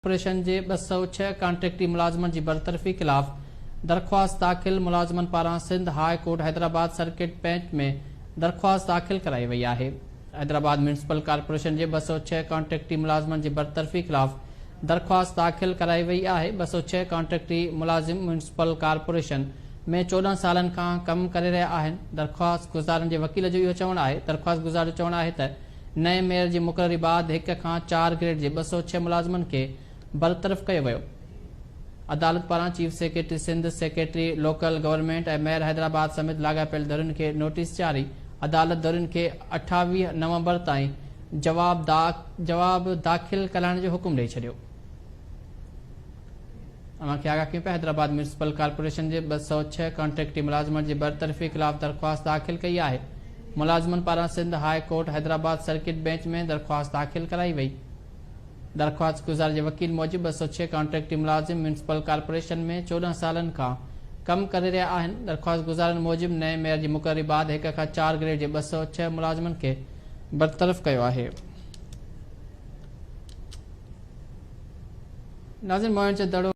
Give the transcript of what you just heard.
Corporation جي 206 ڪانٽريڪٽي ملازمن جي برطرفي خلاف درخواست داخل، ملازمن پاران Sindh high court Hyderabad circuit bench ۾ درخواست داخل ڪرائي وئي آهي. حيدرآباد ميونسپل ڪارپوريشن جي 206 ڪانٽريڪٽي ملازمن جي برطرفي خلاف درخواست داخل ڪرائي وئي آهي، 206 ڪانٽريڪٽي ملازم ميونسپل ڪارپوريشن ۾ 14 سالن کان ڪم ڪري رهيا آهن، درخواست گذارن جي وڪيل جو اهو چوڻ آهي درخواست گذار جو چوڻ آهي ته نئين ميئر جي مقرري بعد هڪ کان چار گريڊ جي 206 ملازمن کي برطرف ڪيو ويو. عدالت پاران chief secretary Sindh, secretary local government ۽ mayor Hyderabad سميت لاڳاپيل ڌرين کي نوٽيس جاري، عدالت ڌرين کي 28 نومبر تائين جواب جواب داخل ڪرائڻ جو حڪم ڏئي ڇڏيو. اوهان کي آگاهه ڪيون پيا حيدرآباد ميونسپل ڪارپوريشن جي 206 ڪانٽريڪٽي ملازمن جي برطرفي خلاف درخواست داخل ڪئي آهي ملازمن پاران Sindh high court Hyderabad circuit bench ۾ درخواست داخل ڪرائي وئي درخواست گذار جي وڪيل موجب 206 ڪانٽريڪٽي ملازم ميونسپل ڪارپوريشن ۾ 14 سالن کان ڪم ڪري رهيا آهن درخواست گذارن موجب نئين ميئر جي مقرري بعد هڪ کان چار گريڊ جي 206 ملازمن کي برطرف ڪيو آهي. ناظرين موهن جو دڙو.